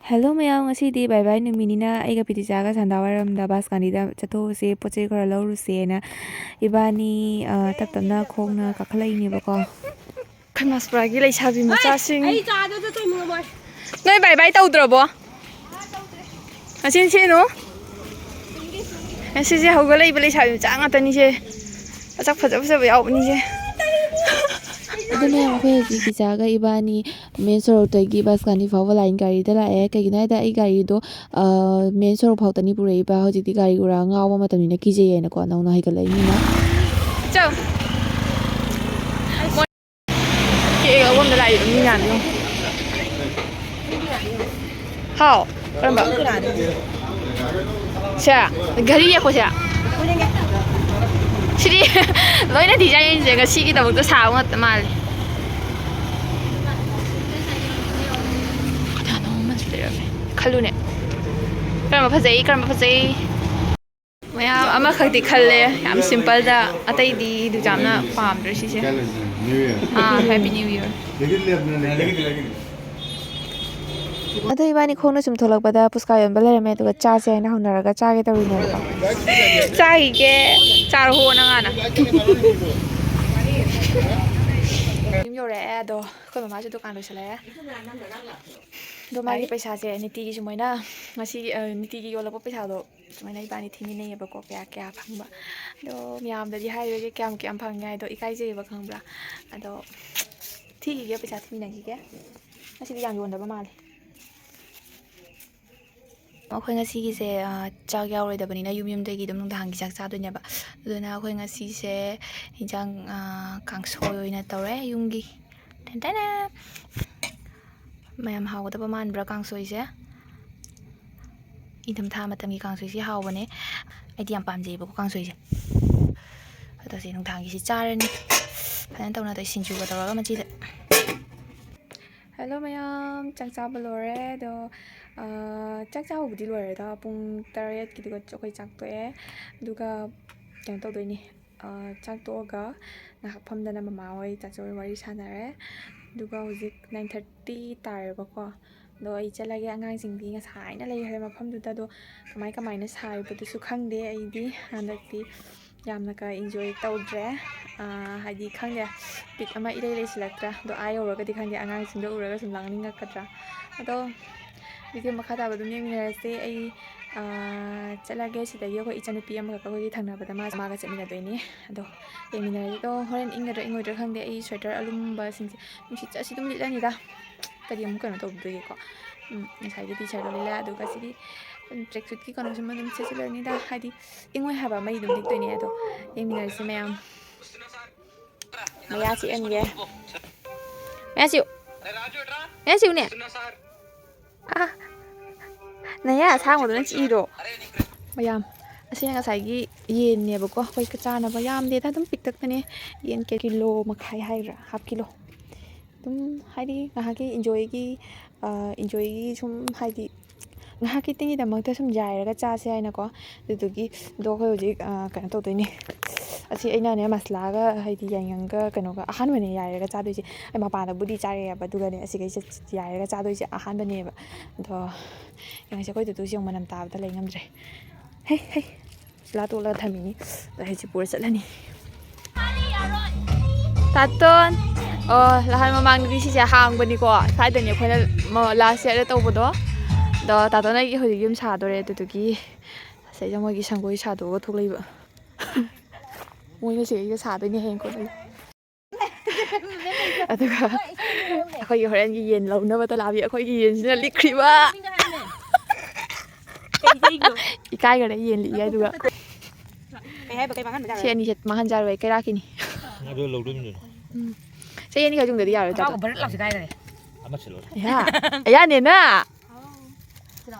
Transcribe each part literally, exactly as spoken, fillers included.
Hello ꯃꯌꯥꯝ, ꯉꯁꯤꯗꯤ ꯕꯥꯏ ꯕꯥꯏ ꯅꯨꯃꯤꯠꯅꯤꯅ ꯑꯩꯒ ꯄꯤꯇꯤꯆꯥꯒ ꯁꯟꯗꯥꯋꯥꯏꯔꯝꯗ ꯕꯁ ꯒꯥꯔꯤꯗ ꯆꯠꯊꯣꯛꯎꯁꯦ, ꯄꯣꯠ ꯆꯩ ꯈꯔ ꯂꯧꯔꯨꯁꯦꯅ ꯏꯕꯥꯅꯤ, ꯑ, ꯇꯞ ꯇꯞꯅ ꯈꯣꯡꯅ ꯀꯥꯈꯠꯂꯛꯏꯅꯦꯕꯀꯣ꯫ ꯈꯟꯃꯥꯁꯄꯨꯔꯥꯒꯤ ꯂꯩꯁꯥꯕꯤ ꯃꯆꯥꯁꯤꯡ꯫ ꯑꯩ ꯆꯥꯗꯣ ꯆꯠꯇꯣꯏꯅꯣ ꯃꯣꯏ? ꯅꯣꯏ ꯕꯥꯏ ꯕꯥꯏ ꯇꯧꯗ꯭ꯔꯕꯣ? ꯃꯆꯤꯟ ꯊꯤꯅꯨ꯫ ꯉꯁꯤꯁꯦ ꯍꯧꯒꯠꯂꯛꯏꯕ ꯂꯩꯁꯥꯕꯤ ꯃꯆꯥ ꯉꯥꯛꯇꯅꯤꯁꯦ꯫ ꯃꯁꯛ ꯐꯖ ꯐꯖꯕ ꯌꯥꯎꯕꯅꯤꯁꯦ꯫ ꯑꯗꯨꯅ ꯑꯩꯈꯣꯏ ꯍꯧꯖꯤꯛ ꯄꯤꯇꯤꯆꯥꯒ ꯏꯕꯥꯅꯤ ꯃꯦꯟ ꯁꯣꯔꯣꯛꯇꯒꯤ ꯕꯁ ꯒꯥꯔꯤ ꯐꯥꯎꯕ ꯂꯥꯏꯟ ꯒꯥꯔꯤꯗ ꯂꯥꯛꯑꯦ꯫ ꯀꯩꯒꯤꯅꯣ ꯍꯥꯏꯗ ꯑꯩ ꯒꯥꯔꯤꯗꯣ, ꯑ, ꯃꯦꯟ ꯁꯣꯔꯣꯛ ꯐꯥꯎꯇꯅꯤ ꯄꯨꯔꯛꯏꯕ꯫ ꯍꯧꯖꯤꯛꯇꯤ ꯒꯥꯔꯤ ꯒꯨꯔꯥ ꯉꯥꯎꯕ ꯃꯇꯝꯅꯤꯅ ꯀꯤꯖꯩꯌꯦꯅꯀꯣ, ꯅꯧꯅ ꯍꯩꯒꯠꯂꯛꯏꯅꯤꯅ꯫ ꯆꯧ꯫ ꯀꯦꯛ ꯂꯧꯐꯝꯗ ꯂꯥꯛꯏꯕ ꯃꯤ ꯃꯌꯥꯝꯗꯣ ꯌꯦꯡꯉꯣ꯫ ꯍꯥꯎ꯫ ꯀꯔꯝꯕ? ꯁꯦ, ꯘꯔꯤ ꯌꯦꯛꯄꯁꯦ꯫ ꯁꯤꯗꯤ ꯂꯣꯏꯅ ꯗꯤꯖꯥꯏꯟꯁꯦ ꯉꯁꯤꯒꯤꯗꯃꯛꯇ ꯁꯥꯕ ꯉꯥꯛꯇ ꯃꯥꯜꯂꯦ꯫ ꯀꯅꯥꯅꯣ ꯑꯃꯁꯨ ꯂꯩꯔꯝꯃꯦ꯫ ꯈꯜꯂꯨꯅꯦ꯫ ꯀꯔꯝꯕ ꯐꯖꯩ? ꯀꯔꯝꯕ ꯐꯖꯩ? ꯃꯌꯥꯝ ꯑꯃꯈꯛꯇꯤ ꯈꯜꯂꯦ, ꯌꯥꯝ ꯁꯤꯝꯄꯜꯗ, ꯑꯇꯩꯗꯤ ꯗꯨꯖꯥꯝꯅ ꯄꯥꯝꯗ꯭ꯔꯦ ꯁꯤꯁꯦ꯫ ꯑꯥ, Happy New Year꯫ ꯑꯗꯣ ꯏꯕꯥꯅꯤ ꯈꯣꯡꯅ ꯁꯨꯝ ꯊꯣꯛꯂꯛꯄꯗ ꯄꯨꯁꯀꯥ ꯌꯣꯟꯕ ꯂꯩꯔꯝꯃꯦ, ꯑꯗꯨꯒ ꯆꯥꯁꯦ ꯍꯥꯏꯅ ꯍꯧꯅꯔꯒ ꯆꯥꯒꯦ ꯇꯧꯔꯤꯅꯦꯕꯀꯣ꯫ ꯆꯥꯈꯤꯒꯦ꯫ ꯆꯥꯔꯣ ꯅꯪ ꯍꯥꯟꯅ꯫ ꯌꯨꯝ ꯌꯧꯔꯛꯑꯦ꯫ ꯑꯗꯣ ꯑꯩꯈꯣꯏ ꯃꯃꯥꯁꯨ ꯗꯨꯀꯥꯟ ꯂꯣꯏꯁꯜꯂꯛꯑꯦ꯫ ꯑꯗꯣ ꯃꯥꯒꯤ ꯄꯩꯁꯥꯁꯦ ꯅꯤꯇꯤꯒꯤ ꯁꯨꯃꯥꯏꯅ ꯉꯁꯤꯒꯤ, ꯑ, ꯅꯤꯇꯤꯒꯤ ꯌꯣꯜꯂꯛꯄ ꯄꯩꯁꯥꯗꯣ ꯁꯨꯃꯥꯏꯅ ꯏꯕꯥꯅꯤ ꯊꯤꯃꯤꯟꯅꯩꯌꯦꯕꯀꯣ, ꯀꯌꯥ ꯀꯌꯥ ꯐꯪꯕ꯫ ꯑꯗꯣ ꯃꯌꯥꯝꯗꯗꯤ ꯍꯥꯏꯔꯣꯏꯒꯦ ꯀꯌꯥꯝ ꯀꯌꯥꯝ ꯐꯪꯉꯦ ꯍꯥꯏꯗꯣ, ꯏꯀꯥꯏꯖꯩꯌꯦꯕ, ꯈꯪꯕ꯭ꯔꯥ? ꯑꯗꯣ ꯊꯤꯈꯤꯒꯦ, ꯄꯩꯁꯥ ꯊꯤꯃꯤꯟꯅꯈꯤꯒꯦ꯫ ꯉꯁꯤꯗꯤ ꯌꯥꯝ ꯌꯣꯟꯗꯕ ꯃꯥꯜꯂꯦ꯫ ꯑꯩꯈꯣꯏ ꯉꯁꯤꯒꯤꯁꯦ, ꯑ, ꯆꯥꯛ ꯌꯥꯎꯔꯣꯏꯗꯕꯅꯤꯅ ꯌꯨꯝ ꯌꯨꯝꯗꯒꯤ ꯑꯗꯨꯝ ꯅꯨꯡꯗꯥꯡꯒꯤ ꯆꯥꯛ ꯆꯥꯗꯣꯏꯅꯦꯕ꯫ ꯑꯗꯨꯅ ꯑꯩꯈꯣꯏ ꯉꯁꯤꯁꯦ ꯏꯟꯖꯥꯡ, ꯑ, ꯀꯥꯡꯁꯣꯏ ꯑꯣꯏꯅ ꯇꯧꯔꯦ ꯌꯨꯝꯒꯤ꯫ Ten ten! ꯃꯌꯥꯝ ꯍꯥꯎꯒꯗꯕ ꯃꯥꯟꯕ꯭ꯔꯥ ꯀꯥꯡꯁꯣꯏꯁꯦ? ꯏꯪꯊꯝꯊꯥ ꯃꯇꯝꯒꯤ ꯀꯥꯡꯁꯣꯏꯁꯦ ꯍꯥꯎꯕꯅꯦ꯫ ꯑꯩꯗꯤ ꯌꯥꯝ ꯄꯥꯝꯖꯩꯌꯦꯕꯀꯣ ꯀꯥꯡꯁꯣꯏꯁꯦ꯫ ꯑꯗꯣ ꯁꯤ ꯅꯨꯡꯗꯥꯡꯒꯤꯁꯤ ꯆꯥꯔꯅꯤ꯫ ꯐꯖꯅ ꯇꯧꯅ ꯇꯧ ꯁꯤꯡꯖꯨꯒ ꯇꯧꯔꯒ ꯃꯆꯤꯗ꯫ ꯍꯦꯜꯂꯣ ꯃꯌꯥꯝ, ꯆꯥꯛ ꯆꯥꯕ ꯂꯣꯏꯔꯦ꯫ ꯑꯗꯣ, ꯑ, ꯆꯥꯛ ꯆꯥꯕꯕꯨꯗꯤ ꯂꯣꯏꯔꯦꯗ꯫ ꯄꯨꯡ ꯇꯔꯦꯠꯀꯤꯗꯨꯒ ꯑꯩꯈꯣꯏ ꯆꯥꯛ ꯇꯣꯛꯑꯦ꯫ ꯑꯗꯨꯒ ꯀꯩꯅꯣ ꯇꯧꯗꯣꯏꯅꯤ꯫ ꯑ, ꯆꯥꯛ ꯇꯣꯛꯑꯒ ꯉꯥꯏꯍꯥꯛ ꯐꯝꯗꯅ ꯃꯃꯥ ꯍꯣꯏ, ꯆꯥꯆꯧ ꯍꯣꯏ ꯋꯥꯔꯤ ꯁꯥꯟꯅꯔꯦ꯫ ꯑꯗꯨꯒ ꯍꯧꯖꯤꯛ nine thirty ꯇꯥꯔꯦꯕꯀꯣ꯫ ꯑꯗꯣ ꯑꯩ ꯆꯠꯂꯒꯦ꯫ ꯑꯉꯥꯡꯁꯤꯡꯗꯤ ꯉꯁꯥꯏꯅ ꯂꯩꯈ꯭ꯔꯦ ꯃꯐꯝꯗꯨꯗ꯫ ꯑꯗꯣ ꯀꯃꯥꯏ ꯀꯃꯥꯏꯅ ꯁꯥꯔꯤꯕꯗꯨꯁꯨ ꯈꯪꯗꯦ꯫ ꯑꯩꯗꯤ ꯍꯟꯗꯛꯇꯤ ꯌꯥꯝꯅ ꯀꯥ ꯏꯟꯖꯣꯏ ꯇꯧꯗ꯭ꯔꯦ꯫ ꯑꯥ, ꯍꯥꯏꯗꯤ ꯈꯪꯗꯦ, ꯕꯤꯠ ꯑꯃ ꯏꯔꯩ ꯂꯩꯁꯤꯜꯂꯛꯇ꯭ꯔꯦ꯫ ꯑꯗꯣ ꯑꯥ ꯌꯧꯔꯒꯗꯤ ꯈꯪꯗꯦ, ꯑꯉꯥꯡꯁꯤꯡꯗꯣ ꯎꯔꯒ ꯁꯨꯝ ꯂꯥꯡꯅꯤꯡꯉꯛꯀꯗ꯭ꯔꯥ꯫ ꯑꯗꯣ ꯚꯤꯗꯤꯑꯣ ꯃꯈꯥ ꯇꯥꯕ ꯑꯗꯨꯝ ꯌꯦꯡꯃꯤꯟꯅꯔꯁꯦ꯫ ꯑꯩ, ꯑꯥ, ꯆꯠꯂꯒꯦ꯫ ꯁꯤꯗꯒꯤ ꯑꯩꯈꯣꯏ ꯏꯆꯟꯅꯨꯄꯤ ꯑꯃꯈꯛ ꯑꯩꯈꯣꯏꯒꯤ ꯊꯪꯅꯕꯗ ꯃꯥ, ꯃꯥꯒ ꯆꯠꯃꯤꯟꯅꯗꯣꯏꯅꯤ꯫ ꯑꯗꯣ ꯌꯦꯡꯃꯤꯟꯅꯔꯁꯦ꯫ ꯑꯗꯣ ꯍꯣꯔꯦꯟ ꯏꯪꯒꯗ꯭ꯔꯥ ꯏꯪꯉꯣꯏꯗ꯭ꯔꯥ ꯈꯪꯗꯦ꯫ ꯑꯩ ꯁ꯭ꯋꯦꯇꯔ ꯑꯂꯨꯝꯕꯁꯤꯡꯁꯦ ꯅꯨꯡꯁꯤꯠ ꯆꯠꯁꯤ ꯑꯗꯨꯝ ꯂꯤꯠꯂꯅꯤꯗ꯫ ꯀꯔꯤ ꯑꯃꯨꯛ ꯀꯩꯅꯣ ꯇꯧꯗꯣꯏꯒꯦꯀꯣ꯫ ꯎꯝ, ꯉꯁꯥꯏꯒꯤ ꯇꯤ ꯁꯥꯔꯠꯇꯣ ꯂꯤꯠꯂꯦ, ꯑꯗꯨꯒ ꯁꯤꯗꯤ tracksuitꯀꯤ ꯀꯩꯅꯣꯁꯤꯃ ꯑꯗꯨꯝ ꯁꯦꯠꯆꯤꯜꯂꯅꯤꯗ, ꯍꯥꯏꯗꯤ ꯏꯪꯉꯣꯏ ꯍꯥꯏꯕ, ꯃꯩ ꯑꯗꯨꯝ ꯇꯤꯛꯇꯣꯏꯅꯦ꯫ ꯑꯗꯣ ꯌꯦꯡꯃꯤꯟꯅꯔꯁꯤ ꯃꯌꯥꯝ꯫ ꯃꯌꯥ ꯆꯤꯛꯍꯟꯒꯦ꯫ ꯃꯌꯥ ꯆꯤꯛꯎ꯫ ꯃꯌꯥ ꯆꯤꯛꯎꯅꯦ꯫ ꯑꯥ, ꯅꯌꯥ ꯑꯁꯥꯡꯕꯗꯨꯅ ꯆꯤꯛꯏꯔꯣ? ꯃꯌꯥꯝ, ꯑꯁꯤ ꯉꯁꯥꯏꯒꯤ ꯌꯦꯟꯅꯦꯕꯀꯣ, ꯑꯩꯈꯣꯏ ꯆꯥꯅꯕ ꯌꯥꯝꯗꯦꯗ, ꯑꯗꯨꯝ ꯄꯤꯛꯇꯛꯇꯅꯦ꯫ ꯌꯦꯟ ꯀꯦ-, ꯀꯤꯂꯣ ꯃꯈꯥꯏ ꯍꯥꯏꯒꯗ꯭ꯔꯥ, half kilo꯫ ꯑꯗꯨꯝ ꯍꯥꯏꯗꯤ ꯉꯥꯏꯍꯥꯛꯀꯤ enjoyꯒꯤ, ꯑ, enjoyꯒꯤ ꯁꯨꯝ ꯍꯥꯏꯗꯤ ꯉꯥꯏꯍꯥꯛꯀꯤꯇꯪꯒꯤꯗꯃꯛꯇ ꯁꯨꯝ ꯌꯥꯏꯔꯒ ꯆꯥꯁꯦ ꯍꯥꯏꯅꯀꯣ꯫ ꯑꯗꯨꯗꯨꯒꯤ, ꯑꯗꯣ ꯑꯩꯈꯣꯏ ꯍꯧꯖꯤꯛ, ꯑ, ꯀꯩꯅꯣ ꯇꯧꯗꯣꯏꯅꯦ꯫ ꯑꯁꯤ ꯑꯩꯅꯅꯦ ꯃꯁꯂꯥꯒ ꯍꯥꯏꯗꯤ ꯌꯥꯏꯉꯪꯒ ꯀꯩꯅꯣꯒ ꯑꯍꯥꯟꯕꯅꯦ ꯌꯥꯏꯔꯒ ꯆꯥꯗꯣꯏꯁꯦ꯫ ꯑꯩ ꯃꯄꯥꯟꯗꯕꯨꯗꯤ ꯆꯥꯔꯛꯑꯦꯕ, ꯑꯗꯨꯒꯅꯦ ꯑꯁꯤꯒꯩꯁꯦ ꯌꯥꯏꯔꯒ ꯆꯥꯗꯣꯏꯁꯦ ꯑꯍꯥꯟꯕꯅꯦꯕ꯫ ꯑꯗꯣ ꯌꯦꯡꯉꯁꯦ, ꯑꯩꯈꯣꯏ ꯇꯨꯇꯨꯁꯦ ꯌꯦꯡꯉꯨ, ꯃꯅꯝ ꯇꯥꯕꯗ ꯂꯩ ꯉꯝꯗ꯭ꯔꯦ꯫ ꯍꯩ, ꯍꯩ꯫ ꯁꯤꯂꯥ ꯇꯣꯛꯂꯒ ꯊꯝꯃꯤꯅꯤ꯫ ꯑꯗꯣ ꯍꯧꯖꯤꯛ ꯄꯨꯔ ꯆꯠꯂꯅꯤ꯫ ꯇꯥꯇꯣꯟ! ꯑꯣ, ꯅꯍꯥꯟ ꯃꯃꯥꯡꯗꯗꯤ ꯁꯤꯁꯦ ꯍꯥꯡꯕꯅꯤꯀꯣ꯫ ꯁ꯭ꯋꯥꯏꯗꯅꯤ ꯑꯩꯈꯣꯏꯅ ꯃ-, last yearꯗ ꯇꯧꯕꯗꯣ꯫ ꯑꯗꯣ ꯇꯥꯇꯣꯟ ꯑꯩꯒꯤ ꯍꯧꯖꯤꯛ ꯌꯨꯝ ꯁꯥꯗꯣꯔꯦ꯫ ꯑꯗꯨꯗꯨꯒꯤ ꯁꯤꯗꯩꯗ ꯃꯣꯏꯒꯤ ꯁꯪꯒꯣꯏ ꯁꯥꯗꯣꯛꯑꯒ ꯊꯣꯛꯂꯛꯏꯕ꯫ ꯃꯣꯏꯅ ꯁꯤꯗꯩꯗ ꯁꯥꯗꯣꯏꯅꯦ ꯍꯌꯦꯡ ꯀꯣꯟꯅ꯫ ꯑꯗꯨꯒ ꯑꯩꯈꯣꯏꯒꯤ ꯍꯣꯔꯦꯟꯒꯤ ꯌꯦꯟ ꯂꯧꯅꯕ ꯇꯂꯥꯕꯤ, ꯑꯩꯈꯣꯏꯒꯤ ꯌꯦꯟꯁꯤꯅ ꯂꯤꯛꯈ꯭ꯔꯤꯕ꯫ ꯏꯀꯥꯏꯈꯔꯦ ꯌꯦꯟ ꯂꯤꯛꯏ ꯍꯥꯏꯗꯨꯒ꯫ ꯀꯩ ꯍꯥꯏꯕ, ꯀꯩ ꯃꯥꯡꯍꯟꯕ ꯁꯤ ꯌꯥꯔꯣꯏ? ꯑꯅꯤꯁꯦ ꯃꯥꯡꯍꯟ ꯌꯥꯔꯣꯏ, ꯀꯩꯔꯥꯛꯀꯤꯅꯤ꯫ ꯑꯗꯨ ꯂꯧꯗꯣꯏꯅꯤ ꯀꯩꯅꯣ꯫ ꯎꯝ꯫ ꯁꯤ ꯑꯅꯤꯈꯛ ꯌꯨꯝꯗꯗꯤ ꯌꯥꯔꯣꯏ, ꯆꯥꯊꯣꯛ꯫ ꯕꯔꯠ ꯂꯥꯎꯁꯦ ꯀꯥꯏꯈꯔꯦ꯫ ꯑꯃ ꯁꯤꯜꯂꯣ꯫ ꯑꯌꯥ, ꯑꯌꯥꯅꯦꯅ꯫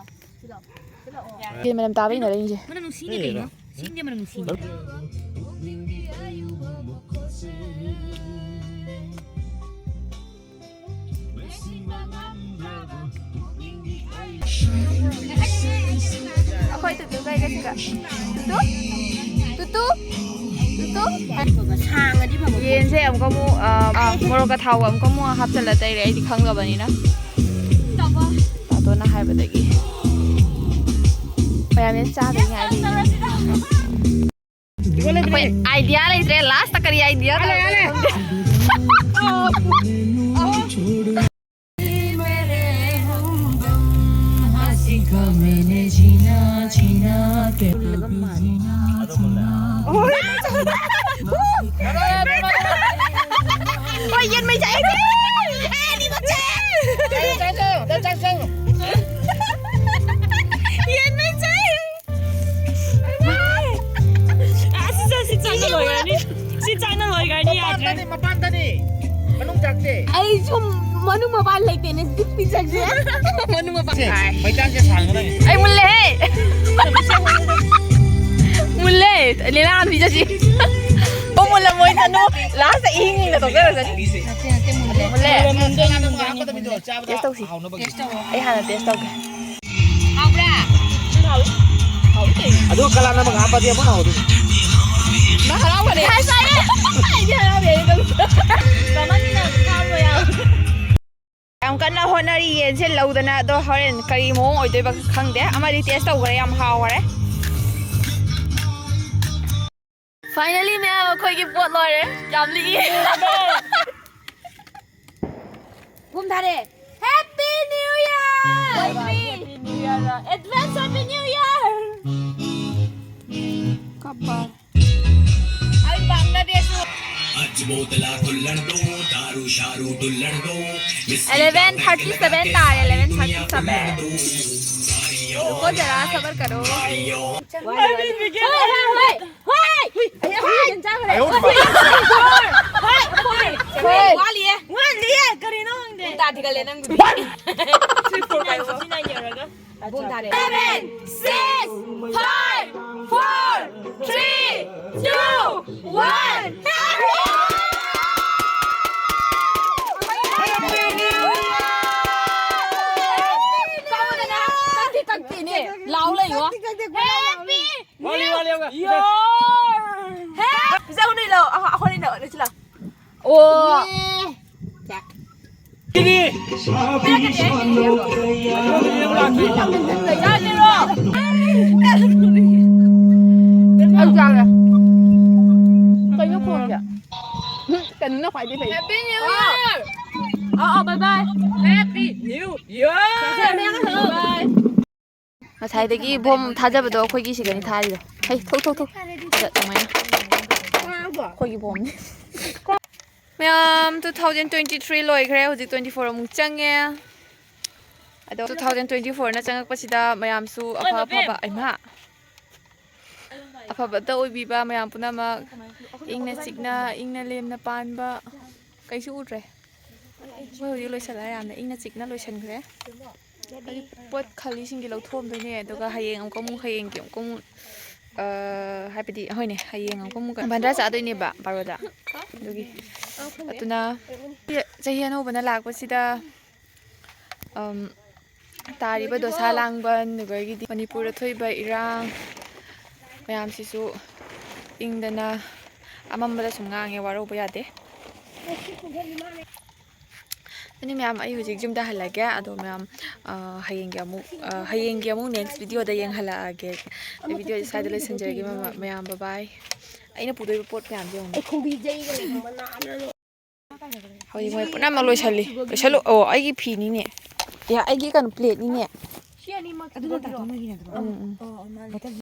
ꯁꯤ ꯃꯅꯝ ꯇꯥꯕ ꯏꯟꯅꯔꯛꯏꯁꯦ꯫ ꯃꯅꯝ ꯅꯨꯡꯁꯤꯅꯦ ꯀꯩꯅꯣ? ꯁꯤꯡꯁꯦ ꯃꯅꯝ ꯅꯨꯡꯁꯤꯅꯦ꯫ ꯑꯩꯈꯣꯏ ꯇꯨꯇꯨ ꯀꯩꯒ ꯁꯤꯒ꯫ ꯇꯨꯇꯨ? ꯇꯨꯇꯨ? ꯇꯨꯇꯨ? ꯁꯥꯡꯉꯗꯤ ꯐꯕ꯫ ꯌꯦꯟꯁꯦ ꯑꯃꯨꯛꯀ ꯑꯃꯨꯛ, ꯑ, ꯑ, ꯃꯣꯔꯣꯛꯀ ꯊꯥꯎꯒ ꯑꯃꯨꯛꯀ ꯑꯃꯨꯛ ꯍꯥꯞꯆꯜꯂ ꯇꯩꯔꯦ, ꯑꯩꯗꯤ ꯈꯪꯗꯕꯅꯤꯅ꯫ ꯃꯌꯥꯝ ꯌꯥꯝ ꯆꯥꯗꯣꯏꯅꯤ ꯍꯥꯏꯗꯤ꯫ ꯑꯩꯈꯣꯏ ꯑꯥꯏꯗꯤꯌꯥ ꯂꯩꯇ꯭ꯔꯦ꯫ ꯂꯥꯁꯇ ꯀꯔꯤ ꯑꯥꯏꯗꯤꯌꯥ ꯇꯧꯗꯣꯏꯅꯣ ꯈꯪꯗꯦ꯫ ꯍꯣꯏ, ꯌꯦꯟ ꯃꯩ ꯆꯥꯛꯑꯦ꯫ ꯌꯦꯟ ꯃꯩ ꯆꯥꯛꯑꯦ꯫ ꯑꯁ, ꯁꯤ ꯆꯥꯛꯅ ꯂꯣꯏꯈ꯭ꯔꯅꯤ꯫ ꯁꯤ ꯆꯥꯛꯅ ꯂꯣꯏꯈ꯭ꯔꯅꯤ, ꯌꯥꯗ꯭ꯔꯦ꯫ ꯃꯄꯥꯟꯗꯅꯤ, ꯃꯄꯥꯟꯗꯅꯤ꯫ ꯃꯅꯨꯡ ꯆꯥꯛꯁꯦ꯫ ꯑꯩ ꯁꯨꯝ ꯃꯅꯨꯡ ꯃꯄꯥꯟ ꯂꯩꯇꯦꯅꯦ, ꯁꯤ ꯄꯤꯖꯒꯦ꯫ ꯃꯅꯨꯡ ꯃꯄꯥꯟ꯫ ꯁꯦ, ꯃꯩꯇꯥꯟꯁꯦ ꯁꯥꯡꯅ ꯂꯩ꯫ ꯑꯩ ꯃꯨꯜꯂꯦꯍꯦ꯫ ꯃꯨꯜꯂꯦ꯫ ꯂꯤꯂꯥ ꯍꯥꯟꯅ ꯄꯤꯖꯁꯤ꯫ ꯑꯣ, ꯃꯨꯜꯂꯝꯃꯣꯏ ꯇꯅꯨ꯫ ꯂꯥꯁꯇ ꯏꯍꯤꯡ ꯍꯤꯡꯅ ꯇꯣꯛꯆꯔꯁꯅꯤ꯫ ꯅꯠꯇꯦ, ꯅꯠꯇꯦ, ꯃꯨꯜꯂꯦ꯫ ꯃꯨꯜꯂꯦ꯫ ꯃꯨꯜꯂꯦ, ꯃꯨꯜꯂꯦ, ꯃꯨꯜꯂꯦ꯫ ꯇꯦꯁ ꯇꯧꯁꯤ꯫ ꯍꯥꯎꯅꯕꯒꯤ꯫ ꯇꯦꯁ ꯇꯧꯔꯣ꯫ ꯑꯩ ꯍꯥꯟꯅ ꯇꯦꯁ ꯇꯧꯒꯦ꯫ ꯍꯥꯎꯕ꯭ꯔꯥ? ꯍꯥꯎꯏ꯫ ꯍꯥꯎꯏ ꯀꯩꯅꯣ꯫ ꯑꯗꯨ ꯀꯂꯥꯅ ꯑꯃꯒ ꯍꯥꯞꯄꯗꯤ ꯑꯃꯨꯛ ꯍꯥꯎꯗꯣꯏꯅꯤ꯫ ꯅꯪ ꯍꯔꯥꯎꯒꯅꯤ꯫ ꯍꯥꯏꯁꯥꯏꯌꯦ꯫ ꯑꯩꯗꯤ ꯍꯔꯥꯎꯗꯦ, ꯑꯩꯗꯤ ꯑꯗꯨꯝ꯫ ꯀꯃꯟꯅ ꯀꯥꯞꯄ ꯌꯥꯕ꯫ ꯌꯥꯝ ꯀꯟꯅ ꯍꯣꯠꯅꯔꯤ ꯌꯦꯟꯁꯦ ꯂꯧꯗꯅ, ꯑꯗꯣ ꯍꯣꯔꯦꯟ ꯀꯔꯤ ꯃꯑꯣꯡ ꯑꯣꯏꯗꯣꯏꯕ ꯈꯪꯗꯦ꯫ ꯑꯃꯗꯤ ꯇꯦꯁ ꯇꯧꯈ꯭ꯔꯦ, ꯌꯥꯝ ꯍꯥꯎꯈꯔꯦ꯫ Finally ꯃꯌꯥꯝ, ꯑꯩꯈꯣꯏꯒꯤ ꯄꯣꯠ ꯂꯣꯏꯔꯦ꯫ ꯌꯥꯝ ꯂꯤꯛꯏ꯫ ꯒꯨꯝ ꯊꯥꯔꯦ꯫ Happy New Year! Happy New Year. Advance Happy New Year! ꯀꯞꯄ꯫ ꯑꯩ ꯕꯪꯒ꯭ꯂꯥꯗꯦꯁ꯫ Eleven thirty seven ꯇꯥꯔꯦ, eleven thirty seven. रुको जरा, सबर करो। ꯍꯣꯏ, ꯍꯣꯏ, ꯍꯣꯏ꯫ ꯍꯣꯏ! ꯍꯣꯏ! ꯍꯣꯏ! ꯍꯣꯏ! ꯋꯥꯠꯂꯤꯌꯦ꯫ ꯋꯥꯠꯂꯤꯌꯦ꯫ ꯀꯔꯤꯅꯣ ꯈꯪꯗꯦ꯫ ꯄꯨꯡ ꯇꯥ ꯊꯤꯒꯠꯂꯦ ꯅꯪꯕꯨꯗꯤ꯫ Three four five꯫ Fifty nine ꯌꯧꯔꯒ꯫ ꯄꯨꯡ ꯇꯥꯔꯦ꯫ Seven, six, five, four, three, two, one. ꯀꯛꯇꯦꯅꯦ꯫ ꯂꯥꯎ ꯂꯩꯌꯣ꯫ Happy ꯋꯥꯠꯂꯤ, ꯋꯥꯠꯂꯤ, ꯋꯥꯠꯂꯤ꯫ ꯄꯤꯖꯧ, ꯅꯣꯏ ꯂꯥꯎ꯫ ꯑ, ꯑꯩꯈꯣꯏꯅ ꯂꯥꯎ, ꯅꯣꯏꯁꯨ ꯂꯥꯎ꯫ ꯑꯣ꯫ ꯑꯩ ꯆꯥꯔꯦ꯫ ꯀꯩꯅꯣ ꯈꯣꯡꯁꯦ? ꯀꯩꯅꯣꯅ ꯈ꯭ꯋꯥꯏꯗꯩ ꯐꯩ꯫ Happy New Year! ꯑꯥ, ꯑꯥ, bye bye. Happy New Year! Bye bye. ꯉꯁꯥꯏꯗꯒꯤ ꯕꯣꯝ ꯊꯥꯖꯕꯗꯣ ꯑꯩꯈꯣꯏꯒꯤ ꯁꯤꯗꯅꯤ ꯊꯥꯔꯤꯗꯣ꯫ ꯍꯩ, ꯊꯣꯛ, ꯊꯣꯛ, ꯊꯣꯛ꯫ ꯑꯗ ꯑꯗꯨꯃꯥꯏꯅ꯫ ꯑꯩꯈꯣꯏꯒꯤ ꯕꯣꯝꯅꯤ꯫ ꯃꯌꯥꯝ, two thousand twenty three ꯂꯣꯏꯈ꯭ꯔꯦ, ꯍꯧꯖꯤꯛ twenty four ꯑꯃꯨꯛ ꯆꯪꯉꯦ꯫ ꯑꯗꯣ two thousand twenty fourꯅ ꯆꯪꯉꯛꯄꯁꯤꯗ ꯃꯌꯥꯝꯁꯨ ꯑꯐ ꯑꯐꯕ, ꯑꯩꯃꯥ! ꯑꯐꯕꯇ ꯑꯣꯏꯕꯤꯕ ꯃꯌꯥꯝ ꯄꯨꯝꯅꯃꯛ, ꯏꯪꯅ ꯆꯤꯛꯅ, ꯏꯪꯅ ꯂꯦꯝꯅ ꯄꯥꯟꯕ꯫ ꯀꯩꯁꯨ ꯎꯗ꯭ꯔꯦ꯫ ꯑꯩꯈꯣꯏ ꯍꯧꯖꯤꯛ ꯂꯣꯏꯁꯤꯜꯂꯦ, ꯌꯥꯝꯅ ꯏꯪꯅ ꯆꯤꯛꯅ ꯂꯣꯏꯁꯤꯟꯈ꯭ꯔꯦ꯫ ꯍꯧꯖꯤꯛ ꯄꯣꯠ ꯈꯜꯂꯤꯁꯤꯡꯒꯤ ꯂꯧꯊꯣꯛꯑꯝꯗꯣꯏꯅꯦ, ꯑꯗꯨꯒ ꯍꯌꯦꯡ ꯑꯃꯨꯛꯀ ꯑꯃꯨꯛ, ꯍꯌꯦꯡꯒꯤ ꯑꯃꯨꯛꯀ ꯑꯃꯨꯛ, ꯑ, ꯍꯥꯏꯕꯗꯤ, ꯍꯣꯏꯅꯦ, ꯍꯌꯦꯡ ꯑꯃꯨꯛꯀ ꯑꯃꯨꯛ ꯕꯟꯗ꯭ꯔꯥ ꯆꯥꯗꯣꯏꯅꯦꯕ ꯕꯥꯔꯣꯗ꯫ ꯑꯗꯨꯒꯤ, ꯑꯗꯨꯅ ꯆꯍꯤ ꯑꯅꯧꯕꯅ ꯂꯥꯛꯄꯁꯤꯗ, ꯑꯝ, ꯇꯥꯔꯤꯕ ꯗꯣꯁꯥ ꯂꯥꯡꯕꯟ, ꯑꯗꯨꯗꯒꯤꯗꯤ ꯃꯅꯤꯄꯨꯔꯗ ꯊꯣꯛꯏꯕ ꯏꯔꯥꯡ ꯃꯌꯥꯝꯁꯤꯁꯨ ꯏꯪꯗꯅ ꯑꯃꯝꯕꯗ ꯁꯨꯝ ꯉꯥꯡꯉꯦ, ꯋꯥꯔꯧꯕ ꯌꯥꯗꯦ꯫ ꯑꯗꯨꯅꯤ ꯃꯌꯥꯝ, ꯑꯩ ꯍꯧꯖꯤꯛ ꯌꯨꯝꯗ ꯍꯜꯂꯒꯦ꯫ ꯑꯗꯣ ꯃꯌꯥꯝ, ꯑ, ꯍꯌꯦꯡꯒꯤ ꯑꯃꯨꯛ, ꯑ, ꯍꯌꯦꯡꯒꯤ ꯑꯃꯨꯛ next videoꯗ ꯌꯦꯡꯍꯜꯂꯛꯑꯒꯦ꯫ ꯑꯩ videoꯁꯦ ꯁ꯭ꯋꯥꯏꯗ ꯂꯣꯏꯁꯤꯟꯖꯔꯒꯦ, ꯃꯃꯥ-, ꯃꯌꯥꯝ, bye bye꯫ ꯑꯩꯅ ꯄꯨꯗꯣꯏꯕ ꯄꯣꯠ ꯃꯌꯥꯝꯁꯦ ꯌꯦꯡꯉꯨꯅꯦ꯫ ꯑꯩ ꯈꯣꯡꯕꯤ ꯖꯩꯒ ꯂꯩꯕ ꯃꯅꯥ ꯑꯃ ꯍꯧꯖꯤꯛ ꯃꯣꯏ ꯄꯨꯝꯅꯃꯛ ꯂꯣꯏꯁꯜꯂꯤ꯫ ꯂꯣꯏꯁꯜꯂꯨ꯫ ꯑꯣ, ꯑꯩꯒꯤ ꯐꯤꯅꯤꯅꯦ꯫ ꯑꯦ, ꯑꯩꯒꯤ ꯀꯩꯅꯣ, plateꯅꯤꯅꯦ꯫ ꯁꯤ ꯑꯅꯤꯃꯛ ꯑꯗꯨꯅ ꯇꯥꯇꯣꯟ ꯍꯣꯏꯒꯤ ꯅꯠꯇ꯭ꯔꯣ? ꯎꯝ, ꯎꯝ꯫ ꯑꯣ, ꯑꯣ, ꯃꯥꯅꯦ꯫